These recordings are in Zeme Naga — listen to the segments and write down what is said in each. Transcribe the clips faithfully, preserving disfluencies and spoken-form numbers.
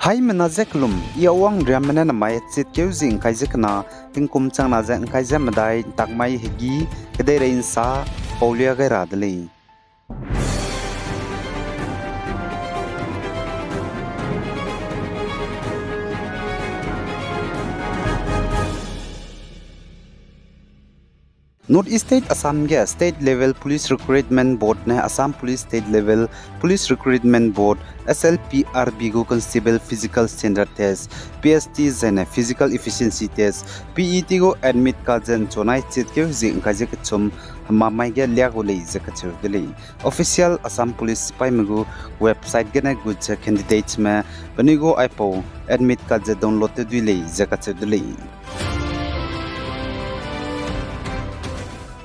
Haimena ze kelum, I Awang Riamme ne namai chitkeu zi ngkai ze kena, tingkum changna ze ngkai ze medai, ntakmai hegî, kedeirei nsa, paulia gai ra de lei. North East State Assam ge State Level Police Recruitment Board ne Assam Police State Level Police Recruitment Board, S L P R B gu Constable Physical Standard Test, P S T, zaine Physical Efficiency Test, P E T gu admit card ze nchunai chitkeu zi ngkai ze kechum hemamai ge lia gu lei ze kacheu de lei. Official Assam Police sipaime gu website gene gut ze candidatesme penui gu aipau admit card ze download tew dui lei ze kacheu de lei.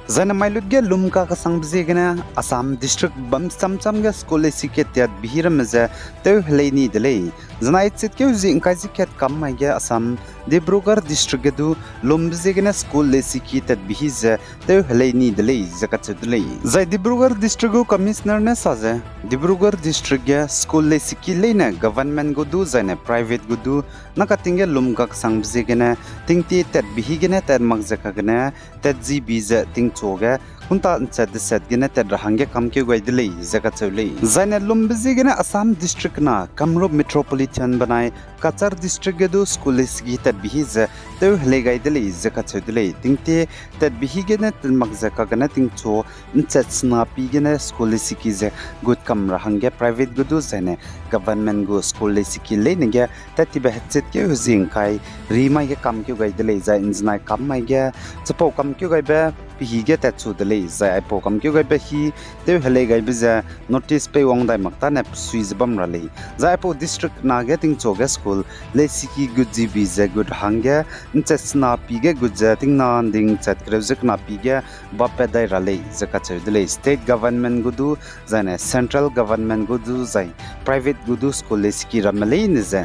Zaine mailut ge lum kakesangbe ziegene Assam district bam chamcham ge school leisiki tatbe hî ramme ze tew helei ni de lei. Zai chitkeu zi ngkai ze kat kam mai ge Assam Dibrugarh district ge du lumbe ziegene school leisiki tatbe hî ze tew helei ni de lei ze kacheu de lei. Zai Dibrugarh district gu commissioner ne sa ze, Dibrugarh district ge school leisiki leine government gu du zaine private gu du nakating ge lum kakesangbe ziegene tingtie tatbe hî gene tat mak ze kagene tat G B ze tingchu ge kunta nchat deset gene tat ra hangge kamkeu gai de lei ze kacheu lei. Zaine lumbe ziegene Assam district na Kamrup Metropolitan benai Cachar district ge du school leisiki tatbe hî ze tew helei gai de lei ze kacheu de lei. Tingtie tatbe hî gene tat mak ze kagene tingchu nchat sena pi gene school leisiki ze gut kam ra hangge private gu du zaine government gu school leisiki leine ge tat tibe hechitkeu zi ngkai ri mai ge kamkeu gai de lei. Zai nzenai kam mai ge chipau kamkeu gaibe pehî ge tatchu de lei. Zai aipau kamkeu gaibe hî tew helei gaibe ze notice pei wang dai mak tane pesui ze bam ra lei. Zai aipau district na ge tingchu ge school leisiki gut G B ze gut hangge nchat sena pi ge gut ze tingna nding nchat kereu ze kena pi ge bapat dai ra lei ze kacheu de lei. State government gu du zaine central government gu du zai private gu du school leisiki ramme leine ze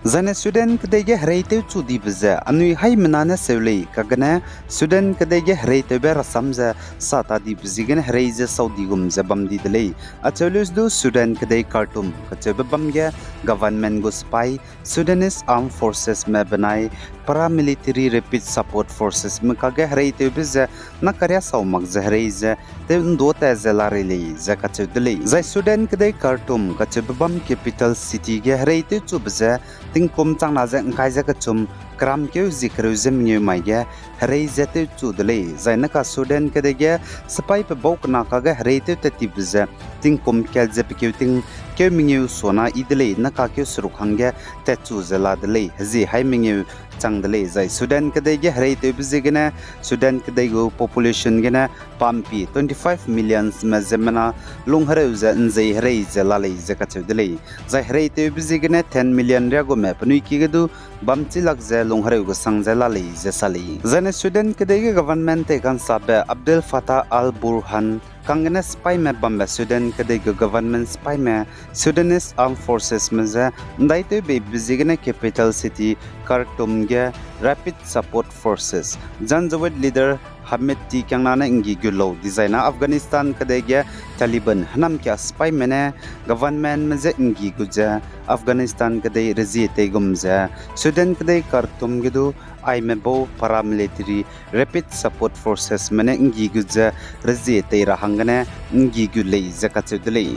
Zaine Sudan kedei ge hereitew chu dibe ze anui haimena ne seu lei, kagene Sudan kedei ge hereitewbe rasam ze sa ta dibe ziegene herei ze sau di gum ze bam di de lei. Acheu leus du Sudan kedei Khartoum kacheube bam ge government gu sipai, Sudanese Armed Forcesme benai Paramilitary Rapid Support Forcesme kage hereitewbe ze nakaria sau mak ze herei ze tew nduâ ta ze la rei lei ze kacheu de lei. Zai Sudan kedei Khartoum kacheube bam capital city ge hereitew chube ze tingkum changna ze ngkai ze kechum keramkeu zie kereu ze mengeu mai ge herei ze tew chu de lei. Zai neka Sudan kedei ge sipai pe bau kena kage hereitew tat tibe ze tingkum kat ze pekeu tingkeu mengeu suana yi de lei, neka keu seruk hangge tat chu ze la de lei, hezie hai mengeu chang de lei. Zai Sudan kedei ge hereitewbe ziegene Sudan kedei gu population gene pampi twenty-five millionsme ziemmena lunghereu ze nzei herei ze la lei ze kacheu de lei. Zai hereitewbe ziegene ten million riagume penui ki ge du bam chi lak ze lunghereu gesang ze la lei ze sa lei. Zaine Sudan kedei ge government tei kansabe Abdel Fattah al-Burhan kanggene sipaime bambe Sudan kedei gu government sipaime Sudanese Armed Forcesme je ndaitew beibe ziegene capital city Khartoum ge Rapid Support Forces, Janjaweed leader Hamidti kiangna ne nggi gu lau dizai na Afghanistan kedei ge Taliban hênamkia sipaime ne governmentme je nggi gu ze Afghanistan kedei rezie tei gum ze Sudan kedei Khartoum ge du aime bau paramilitary Rapid Support Forcesme ne nggi gu ze rezie tei ra hanggene nggi gu lei ze kacheu de lei.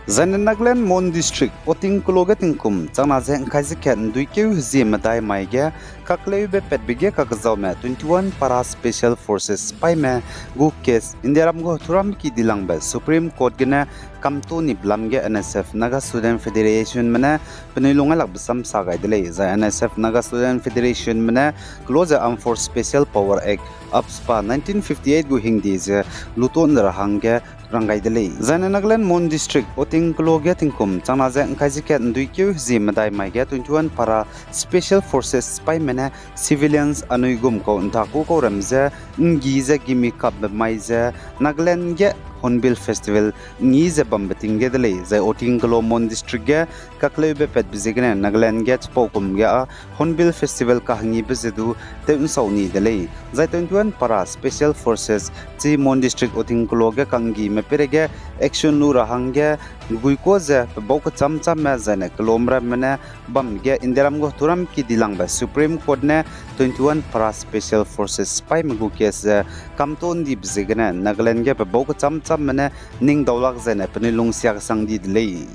Zaine Nagaland Mon District, Oting Kolo ge tingkum changna ze ngkai ze kat nduikeu hezie medai mai ge kakleube patbe ge kakzaume twenty-one Para Special Forces sipaime gu case Indiaram gu thuram ki dilangbe Supreme Court gene kamtu ni belam ge N S F, Naga Student Federationme ne penui lungailakbe sam sa gai de lei. Zai N S F, Naga Student Federationme ne kelo ze Armed Force Special Power Act, AFSPA nineteen fifty-eight gu hingde ze luton ze ra hangge rang gai de lei. Zaine Nagaland Mon District, Oting Kolo ge tingkum changna ze ngkai ze kat nduikeu hezie medai mai ge twenty-one Para Special Forces sipaime ne civilians anui gum kau ntaku kau ram ze nggi ze gimi kapbe mai ze Nagaland ge Hornbill Festival ngi ze bambe ting ge de lei, zai Oting Kelo Mon District ge kakleube patbe ziegene Nagaland ge chipau kum ge â Hornbill Festival kahengibe ze du tew nsau ni de lei. Zai twenty-one Para Special Forces chi Mon District Oting Kelo ge kanggime peireige action lu ra hangge guikua ze pebau kecham chamme zaine kelomramme ne bam ge Indiaram gu heturam ki dilangbe Supreme Court ne twenty-one Para Special Forces sipaime gu case ze kamto ndibe ziegene Nagaland ge pebau kecham chamme ne ning daulak zaine penui lungsia kesang di de lei.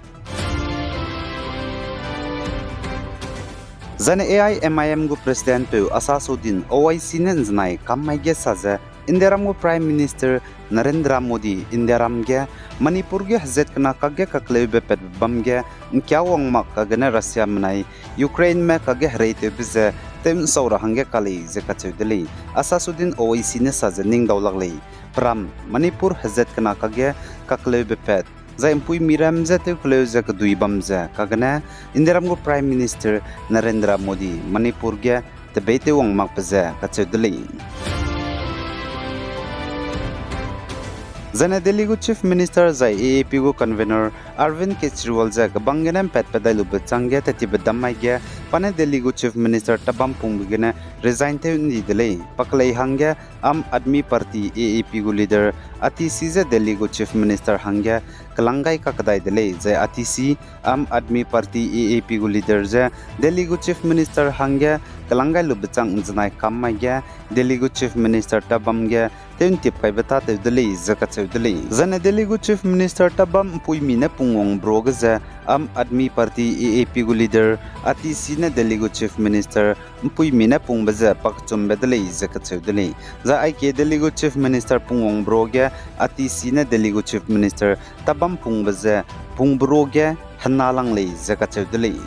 Zaine A I M I M gu president peu Asa Sudin O I C ne nzenai kam mai ge sa ze, Indiaram gu Prime Minister Narendra Modi Indiaram ge Manipur ge hezat kena kakge kakleube patbe bam ge ngkia wang mak kagene Russiame nai Ukraineme kakge hereitewbe ze tew nsau ra hangge ka lei ze kacheu de lei. Asa Sudin O I C ne sa ze ning daulak lei. Peram Manipur hezat kena kakge kakleube pat zai mpuimi ram ze tewkeleu ze kedui bam ze kagene Indiaram gu Prime Minister Narendra Modi Manipur ge tebeitew wang makbe ze kacheu de lei. Zaine Delhi gu Chief Minister zai A A P gu convener Arvind Kejriwal ze kebang gene mpatbe dai lube chang ge tetibe dam mai ge pa ne Delhi gu Chief Minister tabam pungbe gene resign tew ndi de lei. Pakelei hangge Aam Aadmi Party, A A P gu leader Atishi ze Delhi gu Chief Minister hangge kelang gai kakdai de lei, zai Atishi Aam Aadmi Party, A A P gu leader ze Delhi gu Chief Minister hangge kelang gai lube chang nzenai kam mai ge Delhi gu Chief Minister tabam ge tew ntip kaibe tâtew de lei ze kacheu de lei. Zaine Delhi gu Chief Minister tabam mpuimi ne pungwang bro ge ze Aam Aadmi Party, A A P gu leader Atishi ne Delhi gu Chief Minister mpuimi ne pungbe ze pakechumbe de lei ze kacheu de lei. Zai aike Delhi gu Chief Minister pungwang bro ge Atishi ne Delhi gu Chief Minister tabam pungbe ze pungbe ro ge hena lang lei ze kacheu de lei.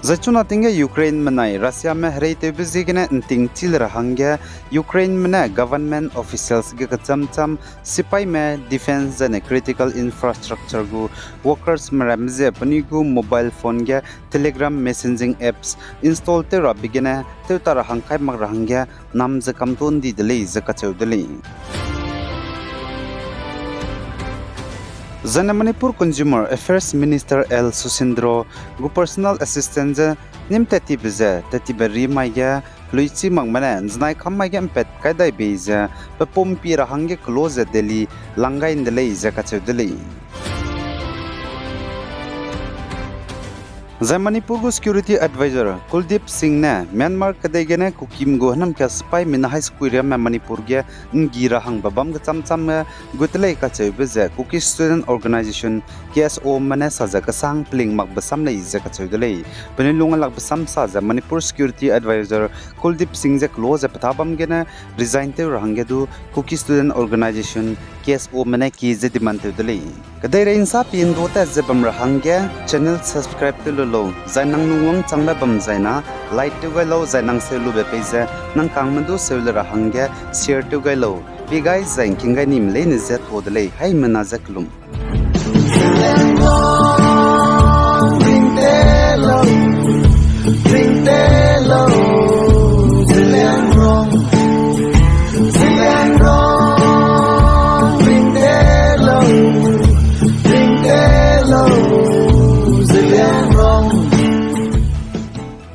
Zai chuna ting ge Ukraineme nai Russiame hereitewbe ziegene ntingchi le ra hangge Ukraineme ne government officials ge kecham cham, sipaime, defence zaine critical infrastructure gu workersme ramme ze penui gu mobile phone ge Telegram messaging apps install tew rabe gene tewta ra hang kai mak ra hangge nam ze kamto ndi de lei ze kacheu de lei. Zaine Manipur Consumer Affairs Minister L Susindro gu personal assistant ze nîm tattibe ze tattibe ri mai ge keluichi makme ne nzenai kam mai ge mpat kai dai bei ze pe pum pi ra hangge kelo ze Delhi lang gai nde lei ze kacheu de lei. Zai Manipur gu security advisor Kuldeep Singh ne Myanmar kedei gene Kukime gu hênamkia sipai mina hai sekui riamme Manipur ge nggi ra hangbe bam kecham chamme gut te lei kacheube ze Kuki Student Organisation, K S Ome ne sa ze kesang peling makbe sam lei ze kacheu de lei. Penui lung lakbe sam sa ze Manipur security advisor Kuldeep Singh ze kelo ze petha bam gene resign tew ra hangge du Kuki Student Organisation, K S Ome ne ki ze demand tew de lei. Kedeirei nsa pi ndu tat ze bam ra hangge channel subscribe tew lu lau, zai nang nung wangchangbe bam zai na like tew gai lau, zai nang seu lube pei ze nang kangme du seu le ra hangge share tew gai lau. Pi gai zai ngking gai nime leine ze to de lei, haimena ze kelum.